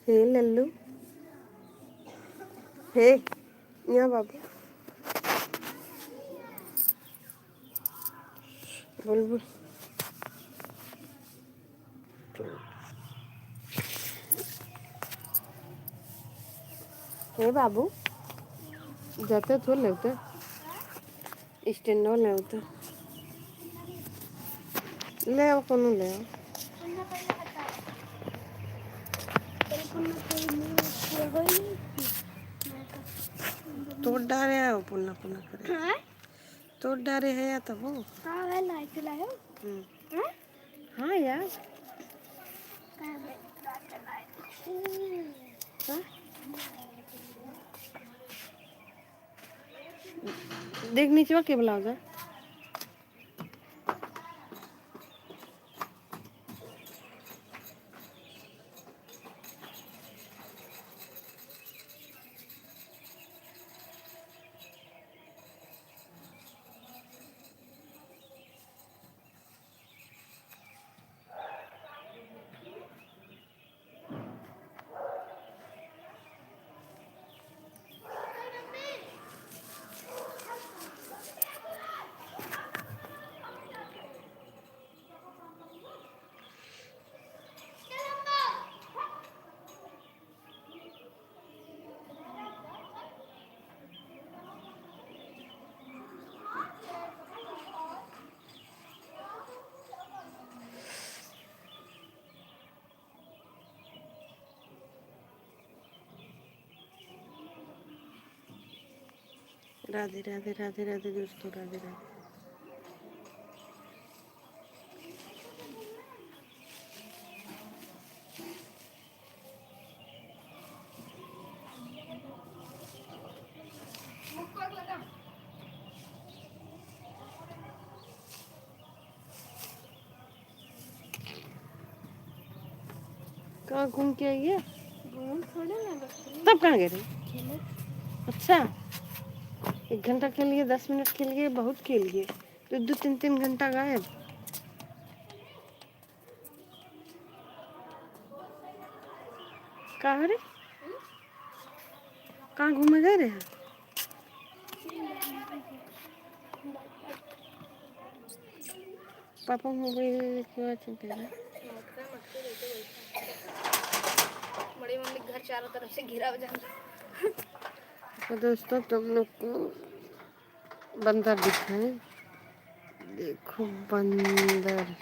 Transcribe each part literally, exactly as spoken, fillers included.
हे लल्लू, हे, यहाँ बाबू, बुलबुल। हे बाबू, जाते तो लेते, स्टैंडो लेते। ले आओ, कोनो ले आओ। तोड़ डारे है वो पुन्ना पुन्ना करे। हाँ? तोड़ डारे है या तब वो। का है, लाइट लायो? हम्म। हाँ? हाँ यार। का है? हाँ? देख नीचे के ब्लाउज है। राधे राधे, राधे राधे दोस्तों, राधे राधे। कहाँ घूम के आई है? घूम थोड़े ना, बस खेले। तब कहाँ गए रही? खेले। अच्छा, एक घंटा खेल लिए, दस मिनट खेल लिए, बहुत खेल लिए, दो दो तीन तीन घंटा गायब। का रे? कहाँ घूमे गए रहे? पापा मोबाइल लेके आ चुके हैं। बड़ी मम्मी घर चारों तरफ से घिरा हो जाता। तो दोस्तों, तुम लोग को बंदर दिखाएं। देखो बंदर।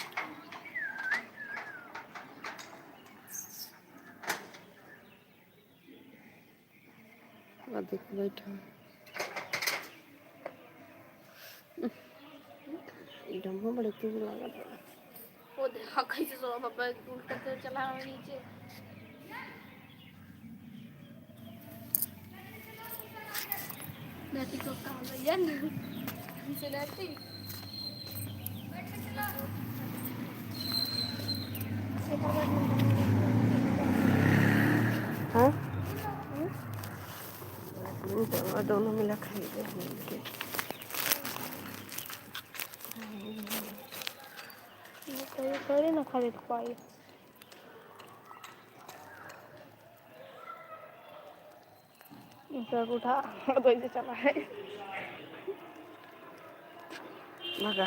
आ देख बैठा। एकदम हो बड़े तेज लागत बा। वो देखा कैसे सो पापा उल्टा से चला रहा है नीचे। नाती को कहा भैया ना। हमसे नाती। हाँ? हम्म? दोनों, दोनों मिला खाइए, मिल के। ये करे, करे ना खावे के पाई। इनका उठा, तो ऐसे चला है। भगा।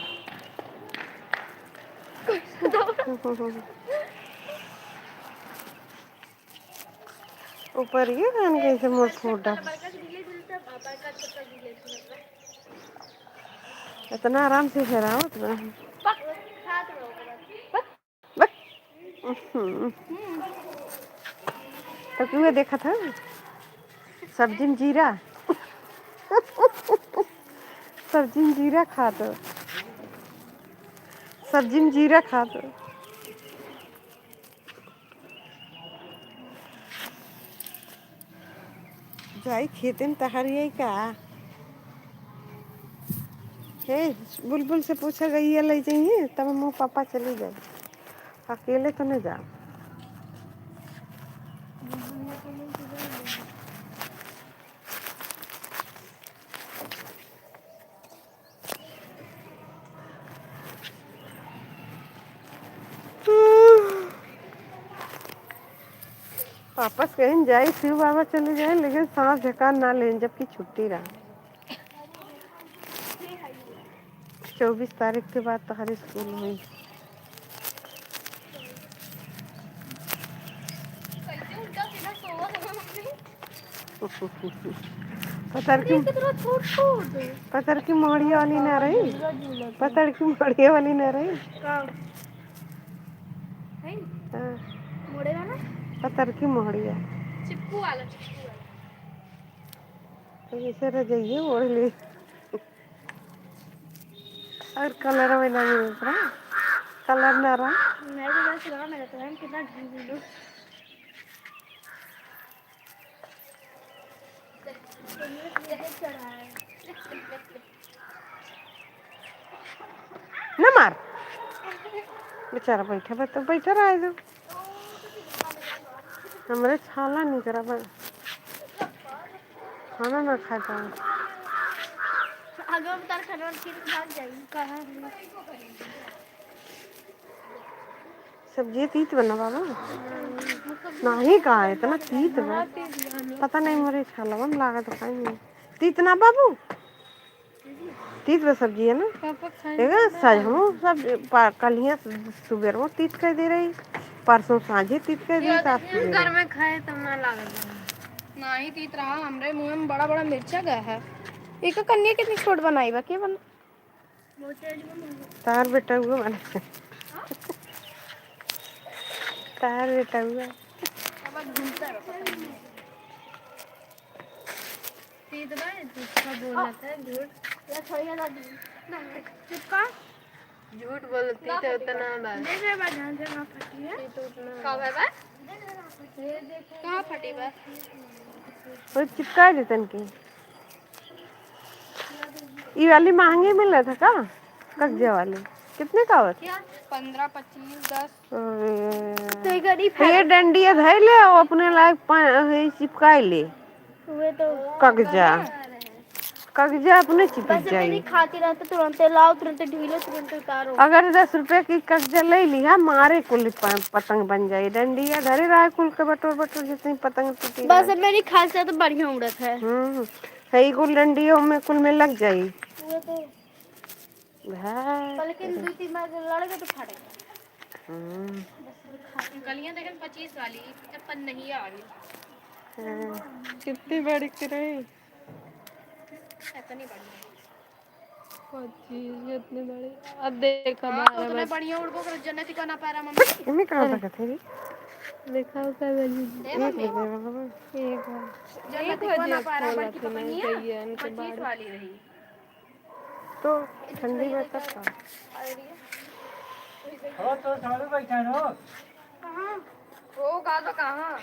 ऊपर ये कान कैसे मोर फोड़ डाल। इतना आराम से हेरावत ना। बक। हम्म। तो क्यों देखा था? सब्जी में जीरा। सब्जी में जीरा खा तो। सब्जी में जीरा खा तो। जाई खेते में तहरिए का। हे, बुलबुल से पूछा गई है ले जाइए, तब हम पापा चली जाए, अकेले तो नहीं जाओ। वापस कहीं जाई, शिव बाबा चले जाए, लेकिन सांस झकान ना लें, जबकि छुट्टी रहा। चउबीस तारीख के बाद तोहर स्कूल होई। पतरकी, पतरकी मोहड़िया वाली ना रही, पतरकी मोहड़िया वाली ना रही। हाँ। पतरकी मोहड़िया। चिपकू वाला, चिपकू वाला। तो जैसे रजइये ओढ़ ले। और कलर में ना मिलत रहा, कलर ना रहा। मैं तो बस लगा, मैं तो कितना ढील ढील हूँ। न मार। बेचारा बैठा बा, तो बैठा रहा है जो। हमरे छाला निकरा बा। खाना ना खा पाए। आगे उतार खाना और फिर भाग जाएगी। कहाँ है? सब्जी तीत बना बाबू। नहीं, का इतना तीत बा? पता नहीं, मोरे छालवा में लागत है, का नहीं। तीत ना बाबू, तीत बा सब्जी है ना। पापा खाए एगो ना। सज हम सब पा-, कलिया सुबेर में तीत कर दे रही, परसों सांझे तीत कर दे, ये सात देखिए, सुबेर। घर में खाए तब ना लागत बा। नहीं तीत रहा, हमरे मुंह में बड़ा बड़ा मिर्चा गया है। एक कन्या कितनी छोट बनाई बा, के बन- तार बेटा हुआ बना। तार बेटा हुआ। तीत बा, झूठा बोलत है, झूठ। चुप कर। झूठ बोलती तो उतना बा। देख ले बा, ध्यान से ना फटी है। तीत उतना का बा। बा? कहाँ फटी बा? वो चिपका देतन के। ई वाली महंगी मिलत है का? कगजा वाली। कितने का होत? क्या? पन्द्रह, पच्चीस, दस। अरे। तो ये गरीब तो ये है। डंडिया धइ ले और अपने लायक पा-, हे चिपकाई ले। वे तो कगजा। कगजा अपने चिपक बस जाई। मेरी खाती रहते, तुरंते लाओ, तुरंते ढीलो, तुरंते उतारो। अगर दस रुपया की कगजा ले लिहा, मारे कुल प-, पतंग बन जाई। डंडिया धरे रहा कुल के बटोर बटोर, जितनी पतंग टूटी बस रहा। मेरी खाल से तो बढ़िया उड़त है। हम्म। है, ई कुल डंडियों में कुल में लग जाई। वो तो भाई। लेकिन दो तीन बार लड़ गए तो फाट गया। हम्म। बस खाती गलियां देखें पच्चीस वाली, अपन नहीं आ रही। हाँ। कितनी बड़ी की रही? इतनी बड़ी। पच्चीस, इतनी बड़ी। अब देखा हाँ, तो बारह उतने बज- बढ़िया उड़बो करो, जन्नती का ना पैरा मम्मी। इनमें कहाँ अरे। तक है तेरी? देखा होता है बजी। ए मम्मी। एक बजे वाला बा। एक बजे। जन्नती का ना पैरा, बड़की पकड़नी है, चाहिए इनके पच्चीस बारह। वाली रही। तो ठंडी में तब का? हो तो सारू बैठा रहो। कहाँ? वो का तो कहाँ?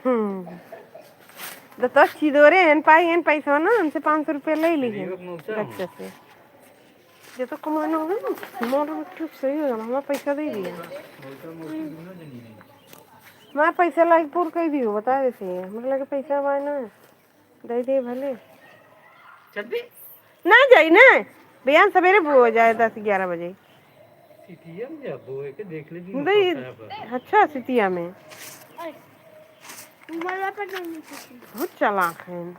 हम्म। तो, तो चिदोरे एन पाई, एन पैसा ना, हमसे पाँच सौ रुपया ले ली है। गरीब मौसा हो। बच्चे से। जे तो कमाना होगा ना, मोर चुप सही होगा, हमारा पैसा दे दिया। मौसा मौसी दोनों जनी है। हमारा पैसा लाइक पूर कर दियो, बता देते हैं। हमारे लगे पैसा बा ना। दे दे भले। चल बे। ना जाई ना। बयान सवेरे हो जाए दस ग्यारह बजे। सिटिया में जाबो, एके देख ले जी, नहीं, मोटा साहब। अच्छा, सिटिया में। बहुत चालाक है।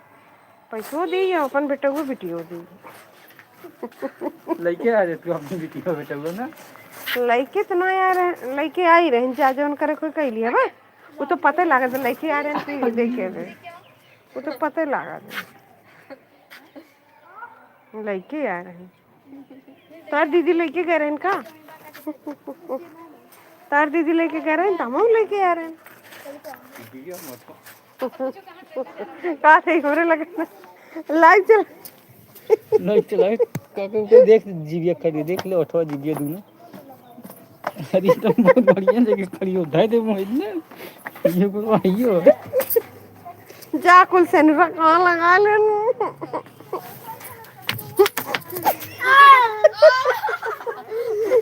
पैसो दी और अपन बेटो को बिटियो दी। लइके आ जाए तू अपने बिटिया बेटो को ना। लइके तो ना यार, लइके आई रहे, जा जौन करे कोई कह लिया बा। वो तो पते लागत है, लइके आ रहे हैं, तू देखे बे। वो तो पते लागत है। लइके आ रहे हैं। तार दीदी लइके गए रहन का? तार दीदी लइके गए रहन, तो हम लइके आ रहे हैं। का थे, हमरे लगे ना। लाइव चल। नहीं चलाए, काका को देख, जीभिया खड़ी, देख ले, ओठवा जीभिया दूनो। अरे, तुम बहुत बढ़िया जगह खड़ी हो, धर दे मोहित ने। ये को आइयो। जा कुल सेनुरा कहाँ लगा लेन।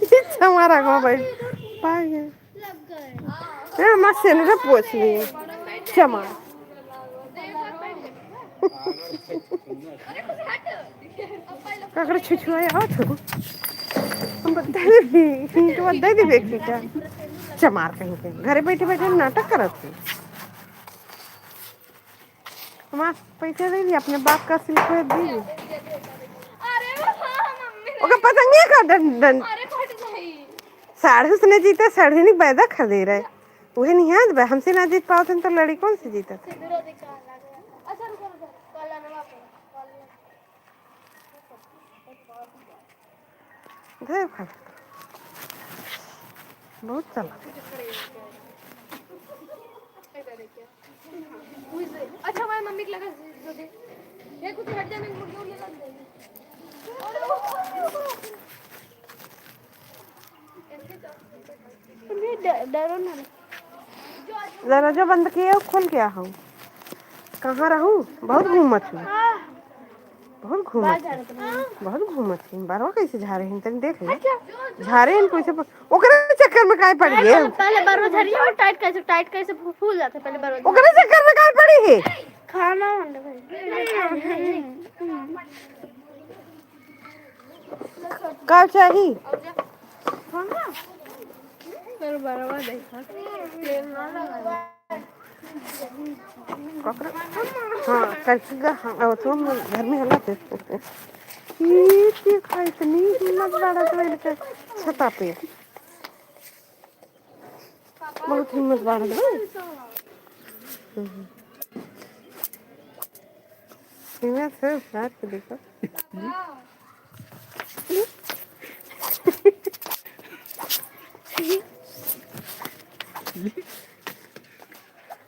इच्छा हमारा को भाई। पाएंगे। ए, हमार सेनुरा पोछ ली। चमार। काकरे छुछुआ आवत हो? हम बता दे, तो बता दे बेटी का। चमार कहीं के। घरे बैठे बैठे नाटक करत है। माँ पैसे दे दी, अपने बाप का सिल्क दी। अरे हाँ, मम्मी ने ओकर पतंगिया का डं-, डं-, अरे फट जाई। साढ़ू से नहीं जीते, साढ़ू नहीं पैदा खरीदे रहे। उहे नहीं हाथ बा, हमसे ना जीत पावत हैं तो लड़ी कौन से जीतत? सिंदूर अधिकार लागल। अच्छा, रुको, रुको, कॉलरवा पे, कॉलर। धर खा। बहुत चला। अच्छा, हमारे मम्मी के लगा दे दे। ये कुछ हट जाने को बोल, ये लग गई। अरे, ड-, डरो ना। दरवाजा बंद किए हो, खोल के आ हूँ। कहाँ रहू? बहुत घूमत हूँ। बहुत घूमत हूँ। बहुत घूमत हूँ। बरवा कैसे झारे हैं, तनी देख ले। झारे हैं कैसे प-, ओकरे चक्कर में काहे पड़ी है? पहले बरवा झरिया और टाइट कैसे, टाइट कैसे फू-, फूल जाते हैं, पहले बरवा। ओकरे चक्कर में काहे पड़ी है? खाना वाला भाई। का चाही? तेरे बरवा देखा। ककरा? हाँ, करके गा, हाँ, अब तो हम घर में हला थे। ये देखा, इतनी हिम्मत बाढ़त बा इनके छता पे। बहुत हिम्मत बाढ़त बा। हम्म। हिम्मत से उतार के देखो।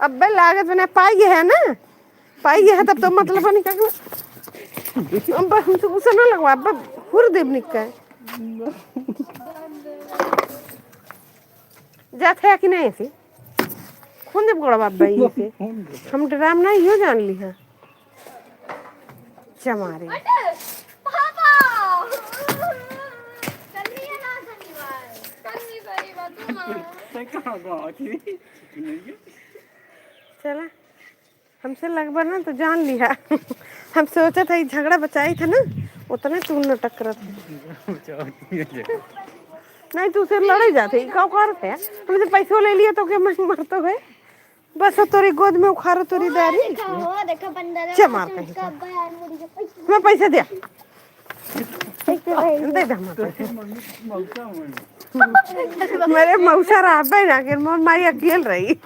अब्बे लागत बना पाई है ना, पाई है तब तो मतलब नहीं क्या। अब हमसे गुस्सा ना लगवा, अब हुर देव निकाय। जात है कि नहीं ऐसे? खून देव गोड़ा बाप भाई से। हम डराम ना यो जान ली है। चमारे। पापा! चल रही है ना शनिवार। शनिवार, तू माँ। तै कहाँ गवा थी? छुट्टी नहीं है। चला, हमसे लगभग ना तो जान लिहा। हम सोचत है झगड़ा बचाई था ना, उतने तू न टकरत है। नहीं, तू से लड़े जाते, ई का करत है? हमसे पैसो ले लिया तो के मन मरतो है। बस तोरी गोद में उखारो तोरी दारी। देखो, हो, देखो, बंदर है, चमार कहीं का। मैं पैसा दिया। पैसे भाई। दे दे हमारे पैसे। मेरे मौसा रहबे ना कि मोर माई अकेल रही।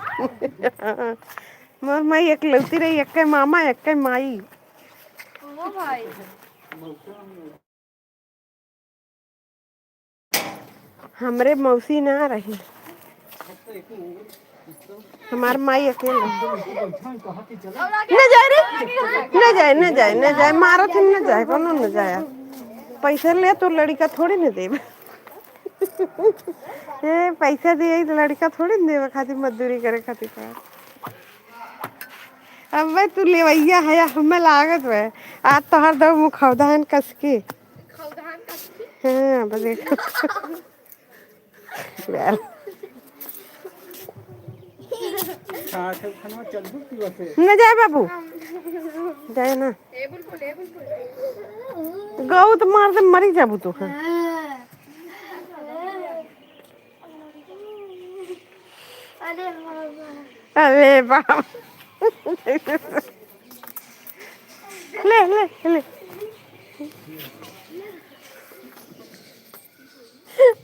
मोर माई एकलौती रही, एक्के मामा, एक्के माई। ओ भाई। हमरे मौसी ना रही, हमार माई अकेले। न जाए रे, न जाए, न जाए, न जाए, मारत ही न जाए, कोनो न जाए। पैसा ले तो लड़िका थोड़ी न देब। ए, पैसा दिए तो लड़िका थोड़ी न देबे खातिर, मजदूरी करे खातिर तो। अबे तू लेवैया है, हमें लागत बे। आज तोहर दो मुखौदान कस के। मुखौदान कस के? हाँ, बस देखो। यार। हाँ, अच्छा, खाना चल दो, तू बस। न जाए बाबू। जाए ना। ए, बुलबुल, ए, बुलबुल। गऊ तो मार दे, मरी जाबू तू। हाँ। अरे बाबा। अरे बाबा। ले, ले, ले।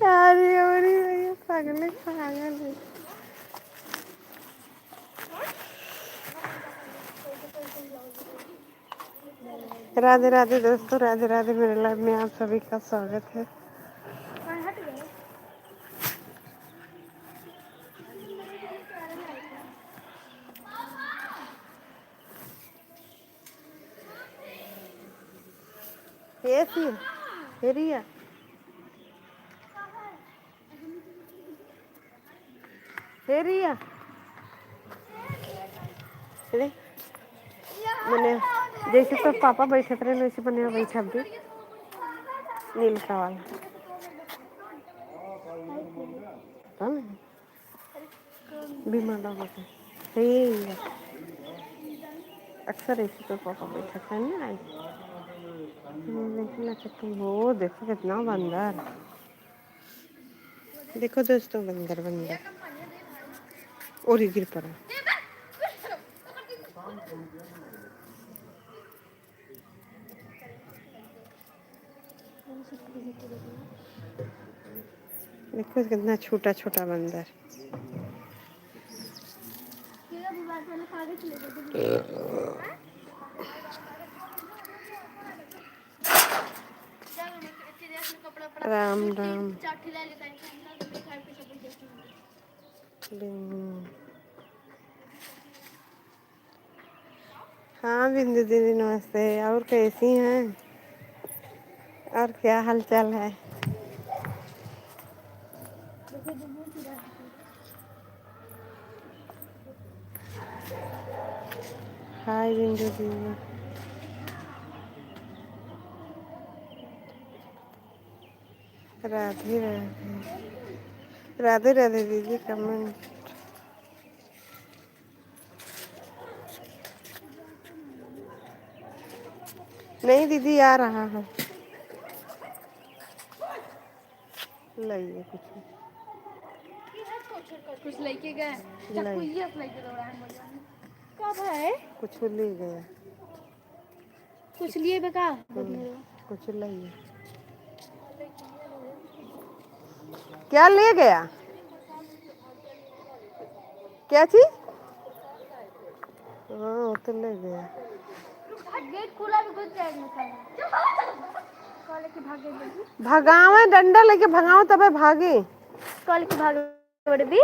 अरे, अरे, अरे, पागल है, पागल है। राधे राधे दोस्तों, राधे राधे। मेरे live में आप सभी का स्वागत है। ए सी, ए रिया। हे रिया, ले। मने जैसे तो पापा बैठत रहे, वैसे मने बैठा भी नीलका वाला। पता नहीं। बीमा डॉक्टर। हे, अक्सर ऐसे तो पापा बैठा था ना, आई। हम्म, लेकिन अच्छा, तुम वो देखो कितना बंदर। देखो दोस्तों, बंदर, बंदर। और ये गिर पड़ा। देखो कितना छोटा छोटा बंदर। राम राम। हाँ बिंदु दीदी, नमस्ते। और कैसी हैं? और क्या हाल चाल है? हाय बिंदु दीदी। राधे राधे। राधे राधे दीदी, कमेंट। नहीं दीदी, आ रहा है। लाइए कुछ। कुछ लेके गए। नहीं। चक्कू ये लेके दौड़ा है मुझे। कब है? कुछ ले गया। कुछ लिए बे का? हम्म, कुछ ले गया। क्या ले गया? क्या चीज? हाँ, वो तो ले गया। गेट खुला भी घुस जाएगा साला। कॉल के भागे जल्दी। भगावे, डंडा लेके भगावे तबे भागे। कॉल के भागे बड़बी।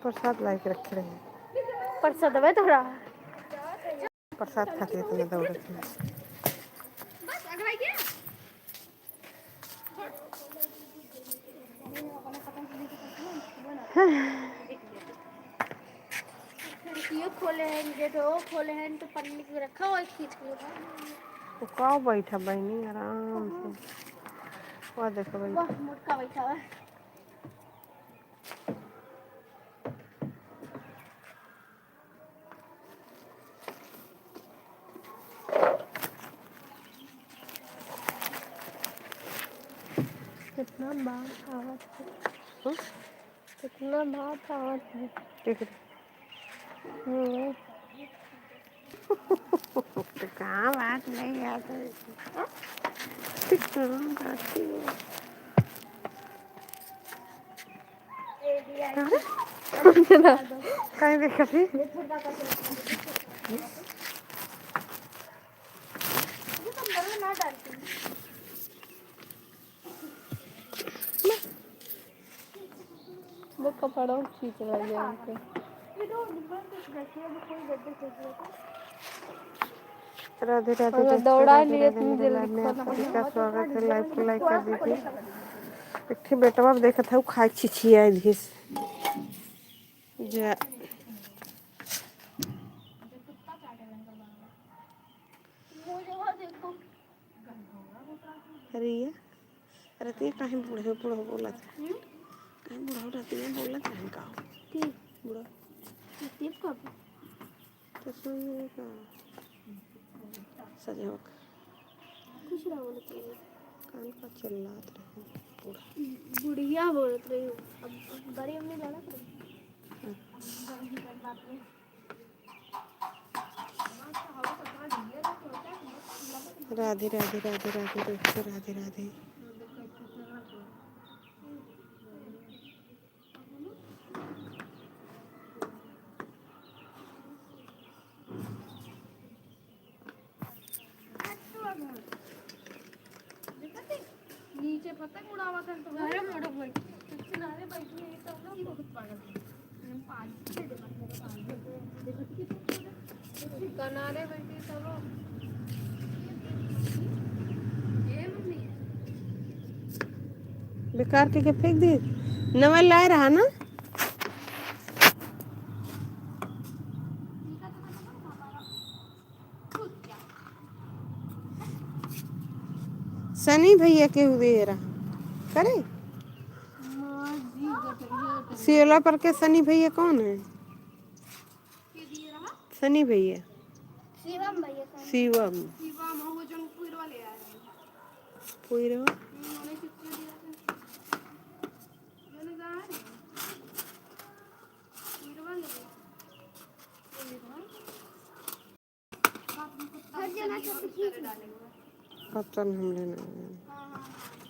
प्रसाद ला के रखे रहे। प्रसाद बे तोरा। प्रसाद खातिर इतना दौड़त है। खिड़कियों खोले हैं, गेटो खोले हैं, तो पन्नी के रखा हुआ है, खींच के उठा। तो का बैठा बहनी आराम से। वह देखो भाई। वाह, मोटका बैठा हुआ है। कितना बार आवत है। हम्म? कितना बार आवत है। ठीक है। हम्म। तो कहाँ बात नहीं आता है? तो कहाँ बात नहीं है? अरे? काहे देखत ही? वो कपड़ा खींच रहा है उनके। राधे राधे अगर दोस्तों, दौड़ा राधे लिए राधे, इतनी मेरे जल्दी live में आप सभी का स्वागत है। Live को like कर दीजिए। एक ठे बेटवा देखत है, उ खाए छिछिया है धीस। जा। अरे ये, अरे ते काहे बूढ़े बूढ़े बोलत है? हम्म? काहे बूढ़े राती में बोलत है का? ठीक। बूढ़ा। ये टेप कब? तो सुन ले का? सजोक। कुछ ना बोलत रही। कान का चिल्लात रही बूढ़ा। बुढ़िया बोलत रही हो। अब, अब बड़ी अम्मी लड़त रही। अच्छा। राधे, राधे, राधे, राधे, दोस्तों, राधे, राधे। नीचे पतंग उड़ावा कर तो अरे मोटो भाई, किनारे बैठी है, सब लोग बहुत पागल है। हम पानी दे दे, पानी दे दे, पानी दे दे। किनारे बैठी सब लोग। ए मम्मी। बेकार के, के फेंक दी। नवा लाए रहा ना? सनी भैया के उ दे रहा करे। सियोला पर के सनी भैया कौन है? सनी भैया। शिवम भैया, सनी। शिवम। शिवम, वो जो पुइरवा ले आया है। पुइरवा? हम्म, उन्हें कितने दिया था? मैंने कहा है। पुइरवा ले। ये देखो। हर जना सब खींच। पता नहीं, हम लेना है। हाँ, हाँ, हाँ।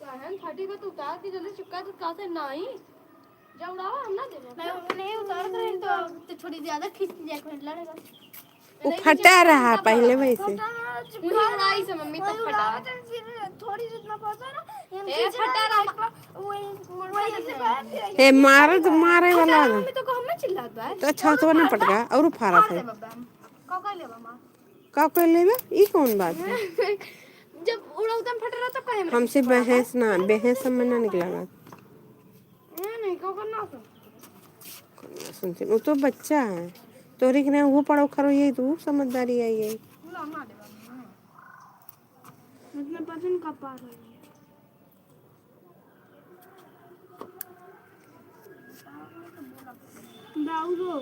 काहे न फटी बा, तो उतार के जल्दी चिपका दे, कहाँ से नाई? जब उड़ावा, हम ना देबो। नहीं, वो नहीं उतारत रहे तो, तो थोड़ी ज्यादा खींच लिया, कोई लड़ेगा। वो फटा रहा पहले वैसे। फटा, चिपका मुझे उड़ाई से मम्मी तब वही फटा। उड़ावत है, फिर थोड़ी जितना फटा ना, हम ए, खींच फटा रहे रहा। हैं, वही, वही से बाहर फिर हे, मारे तो मारे वाला फटा है। मम्मी तो को हमें चिल्लात बा। तो अच्छा, तो ना फटा। पटका, और फारा अरे से। बाबा, का कर ले बाबा? का कर लेबे? ई कौन बात है? जब उड़ौतन फट रहा, तब काहे में हमसे बहस ना, बहस में ना निकला बात। नहीं, नहीं, का करना था? सुनते, वो तो बच्चा है। तोहरे के ना वो पड़ो खरो, ये तू समझदारी आई है। ना, ना दे बाबा, ना। इतना पसंद का पार है। बाबू रो।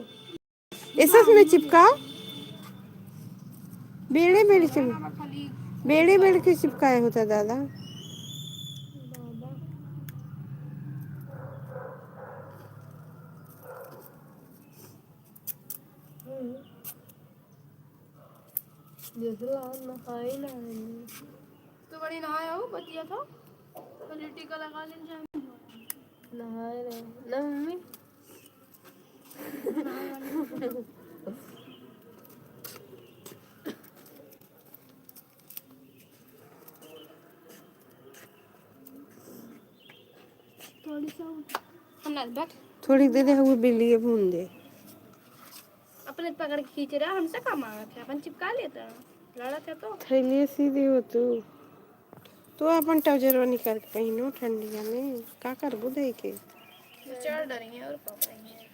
ऐसा में चिपकाओ, बेड़े बेड़े से, बेड़े बेड़े के चिपकाए होता दादा। जैसे ला नहाए ना। तो बड़ी नहाए हो, बतिया था। तो लिट्टी का लगा लेन जाए। नहाए रहे। ना मम्मी। थोड़ी सा हम ना बैठ। थोड़ी दे दे, वो बिल्ली भून दे। अपने पकड़ के खींच रहा, हमसे का मांगत है, अपन चिपका लेता है, लड़त है तो। थैलिए सी दे हो तू। तू अपन ट्राउजरवा निकाल के पहनो ठंडिया में, का करबू दे के? चार डरी है और पापा ही है।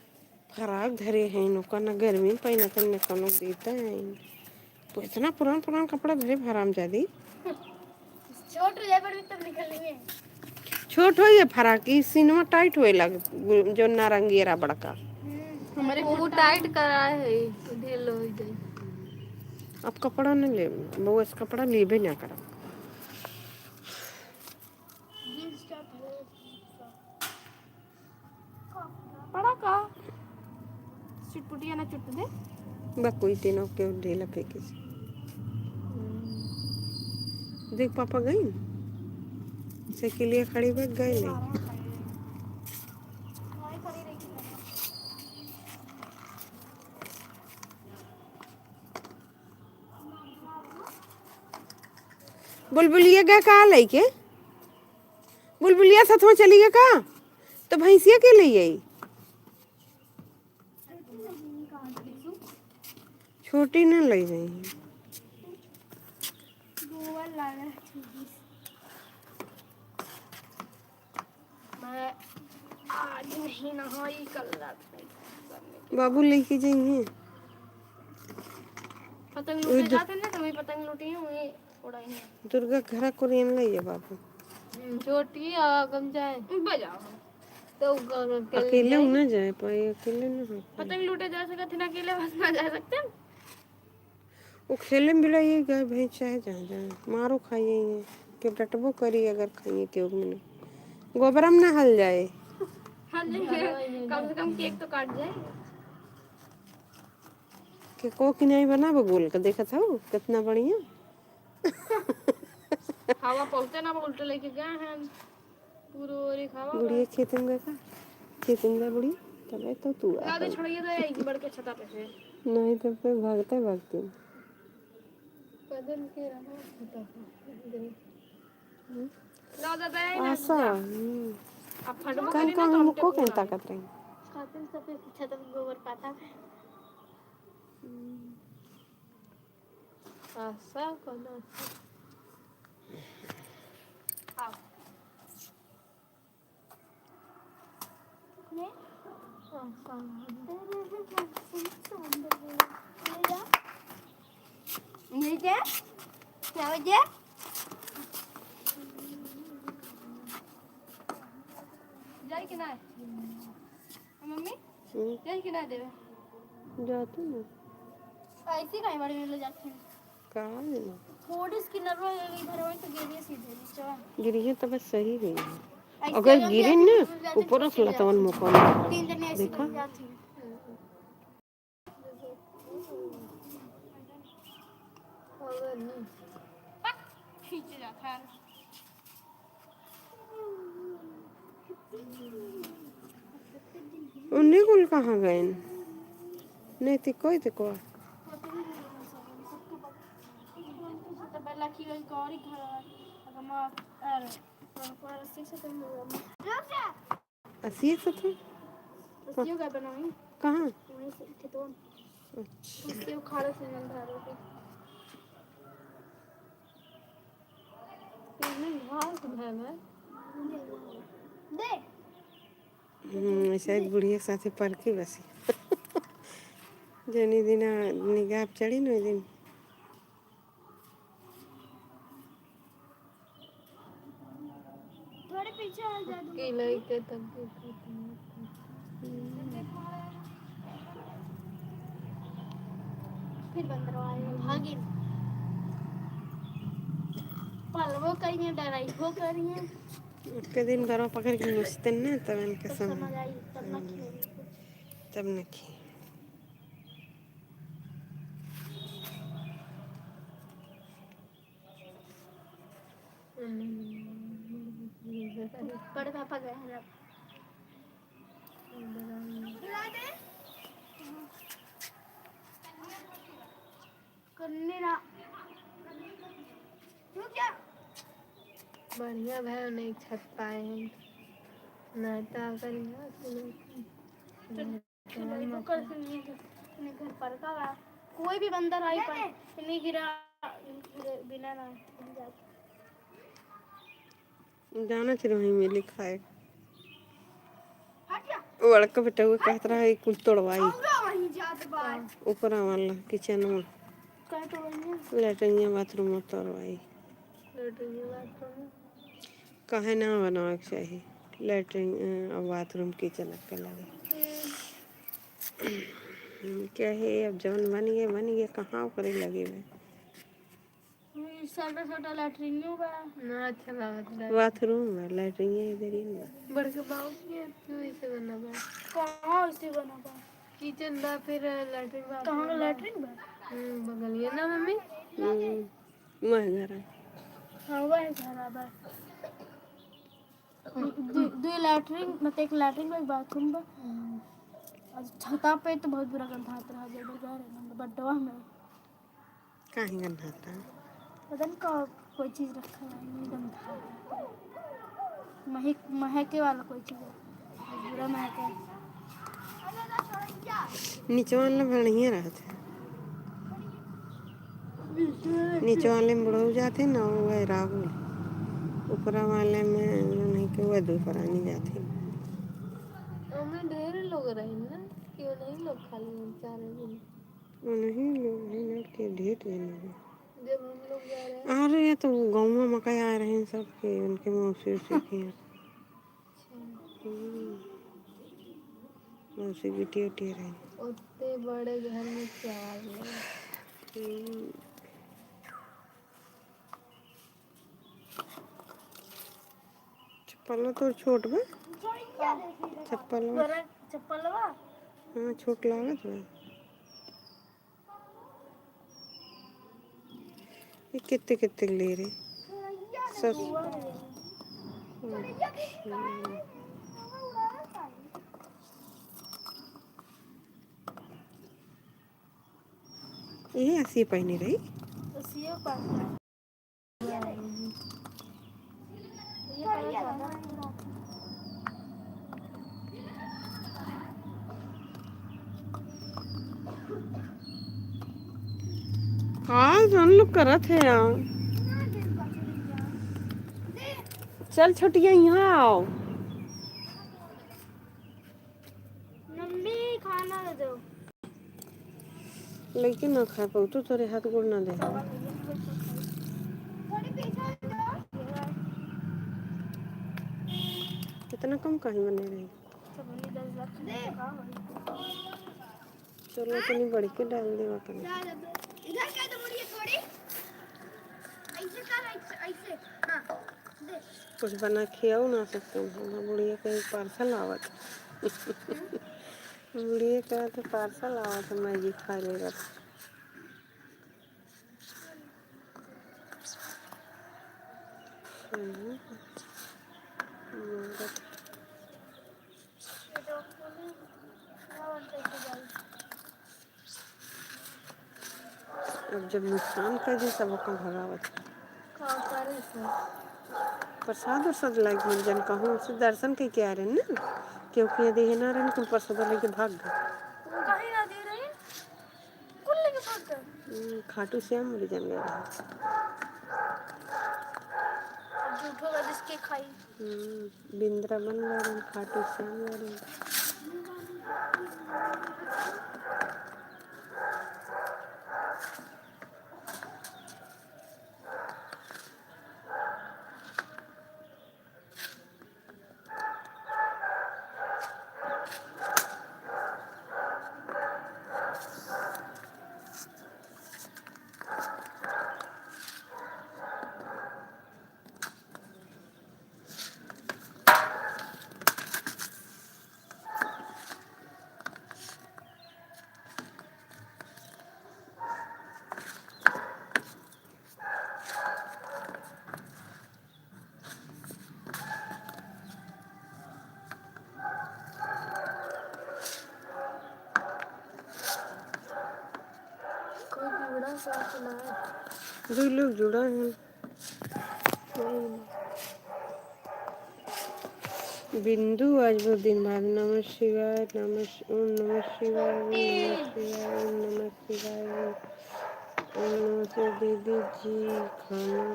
फराक धरे हैं, नौका ना गर्मी में पहनत हैं, ना कोनो देता है। तो इतना पुरान पुरान कपड़ा धरे हरामजादी। छोट हो जाए पर भी तब निकलेंगे। छोट हो ये फराक, ई सीनवा टाइट होए लाग, जो नारंगियरा बड़का। हमारे वो टाइट करा है, तो ढील हो जाए। अब कपड़ा नहीं लेब, बउआ से कपड़ा लेबे ना करब। पड़ा का? चुटपुटिया ना चुट दे। बा कोई तीनों के ढेला फेंके से। देख पापा गई, साइकिलिया खड़ी बा, गई नहीं। बुलबुलिया गए का लइके? बुलबुलिया साथ में चली गए का? तो भैंसिया के ले आई? छोटी ना ले जाई। मैं आज नहीं नहाई, कल रात में। बाबू लेके जाइए। पतंग लूटे जाते हैं ना, तो वही पतंग लूटी है, वही उड़ाई है। दुर्गा घरा को रेन ले ये बाबू। हम्म, छोटी आ गमछा है। बजाओ। तो ग-, ग-, अकेले अकेले जाए? ना जाए पाए, अकेले ना हो पाए। पतंग लूटे जा सकते हैं, अकेले बस ना जा सकते हैं। वो खेले में बिलाई गए भाई, चाहे जहाँ जाए, मारो खाइए, के डटबो करी अगर खाइए के, मैंने गोबरम ना हल जाए। हाँ जी, कम से कम केक तो काट जाए। के को कि नहीं बनाबो गोल का, देखत हौ कितना बढ़िया। हवा पहुँचे ना, उल्टे लेके गए हैं। पूरा ओरी खावा बुढ़िया बा। खेत में गए का? खेत में गए बुढ़िया, तबे तो तू आ ना दे, पाई। छोड़िए दे, एक बड़ के छता पे से। नहीं तो फिर भागते भागते। पैदल के रहो, छता पे। हम्म। ना दे, दे, ना आशा, जा। हम्म। अब फटबो कहीं करी ना, कहीं तो हम मुक्को टेम्पो कहीं लागे। ताकत रही। खातिन सब पे छता पे गोबर पाता है। हम्म। आशा कौन आशा? आओ। ये क्या? क्या हो गया? जाए कि ना? मम्मी? हम्म। जाए कि ना देवे? जाते ना। ऐसे काहे बड़े में ले जाते हैं? का है ना? थोड़ी सी किनारे में ये घर में तो गिरिए सीधे नीचे। गिरिए तो बस सही है। ऐसे अगर हम गिरे जाते ना, हैं, तो ऊपर से रख ला, तवन मौका मिले। तीन जने ऐसे देखा? बन जाते हैं। खींच जाता है। उन्हें कुल कहाँ गए? नहीं तो कोई तो को। अस्सी से तो। अस्सी का बनाई। कहाँ? वहीं से खेतवा में। अच्छा। उसके उखाड़े से नल धारो के। इसमें घास है ना? दे। हम्म, शायद बुढ़िया के साथे परके बसी। जौनी दिन निगाह चढ़ी न, ओई दिन। थोड़े पीछे आ जा, तुम। के लइके तब के खत्म। फिर बंदरवा आए, भागिन। पलबो करिए, डराइबो करिए। ओके दिन भरवा पकड़ के नोचते न, तब इनके तब समझ समझ आई, तब न हम्म। खेली। तब न खेली। बड़े पापा गए हैं अब। करने ना। तू क्या? बढ़िया भाई, नहीं छत पाए हैं। नहीं तो अगर यहाँ से नहीं तो घर पर का कोई भी बंदर आई पर नहीं गिरा, बिना ना जाते। जाना चाहिए वहीं मिली खाए। वो लड़का बेटा हुए कहत रहा है कुल तोड़वाई। ऊपर वाला किचन में। लैट्रिन बाथरूम में तोड़वाई। लैट्रिन बाथरूम। काहे ना बनावे के चाही लैट्रिन, अ, और बाथरूम किचन के लगे। क्या है, अब जौन बन गए, बन गए, कहाँ ओकरे लगे बा? छोटा छोटा लैट्रिनो बा। ना अच्छा लागत बा। बाथरूम बा, लैट्रिन इधर ही बा। बड़के बाबू के क्यों ऐसे बना बा? कहाँ ऐसे बना बा? किचन बा, फिर लैट्रिन बा। कहाँ का लैट्रिन बा? हम्म, बगलिया ना मम्मी? हम्म, वह घर है। हाँ, वह घर है बा। दु-, दुई लैट्रिन, मतलब एक लैट्रिन बा, एक बाथरूम बा। हम्म। और छता पे तो बहुत बुरा गंधात रहा, जब घर है, मतलब बड्डवा में। काहे गंधाता? पता नहीं का, कोई चीज रखा है, नहीं गंधाता। महक, महके वाला कोई चीज है, बुरा महके। नीचे वाला बढ़िया रहत है। नीचे वाले में बुढ़ऊ जाते ना, वो है राहुल। ऊपरा वाले में नहीं के वो दो परानी जाते। ओमे ढेर लोग रहे ना, क्यों नहीं लोग खाली हम चार दिन? वो नहीं लोग हैं ना, के ढेर जने हैं। जब हम लोग जा रहे हैं। अरे, ये तो गाँव में मकई आ रहे हैं सब के, उनके मौसी उसी के यहाँ। अच्छा। हम्म। मौसी बिटिया उटिया रहे। उतने बड़े घर में चार लोग। हम्म। चप्पलवा तोर छोट बा। चप्पलवा। तोरा चप्पलवा? हाँ, छोट लागत बा। ये कितने, कितने के ले रहे? सस-, अच्छा। ये ऐसी पहनी रही। तो सीओ पहनी। का जौन लोग करत है यार। चल छोटिया, यहाँ आओ। मम्मी, खाना दे दो। लइके ना खा पाऊ, तू तोरे हाथ गोड़ ना दे। इतना कम काहे बने रही? चलो, तनी बढ़ के डाल देवा कनी। इधर क्या तो बोलिए थोड़ी। ऐसे कर, ऐसे, ऐसे। हाँ। कुछ बना खियाऊ ना सकते हैं। हमरा बुढ़िया के पार्सल आवत। बुढ़िया के तो पार्सल आवत, मैगी खा लेगा। हम्म। अब जब नुकसान कर दी, तब ओका भगावत। का करे से? प्रसाद उरसाद लाइक मन जन कहूँ से दर्शन कइके आ रहे ना, क्योंकि यदि है ना रहे, कुल प्रसाद लेके भाग गए। कहीं ना दे रहे, कुल लेके भाग गए। हम्म, खाटू श्याम मरी जन गए रहे। अब झूठो का जिसके खाई। हम्म, बिंद्रावन वाले, खाटू श्याम वाले। कोई जुड़ा साथ ना है। दो लोग जुड़ा है। बिंदु आज बहुत दिन बाद। नमः शिवाय, नमः शि-, ओम नमः शिवाय, ओम नमः शिवाय, ओम नमः शिवाय, ओम, ओम नमः शिवाय। दीदी जी खाना।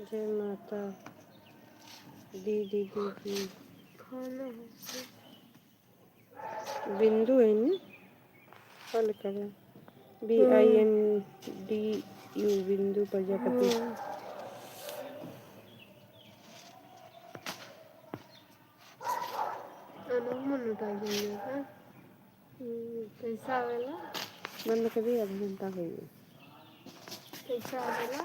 जय माता दी, दी, दी, दी। खाना है। बिंदु है नी? कल कबे? B I N D U, बिंदु प्रजापति। हम्म। अनु, उठा देंगे, हाँ। हम्म, कैसा आवेला? बंद कर दिया, आधा घंटा हो गया। कैसा आवेला?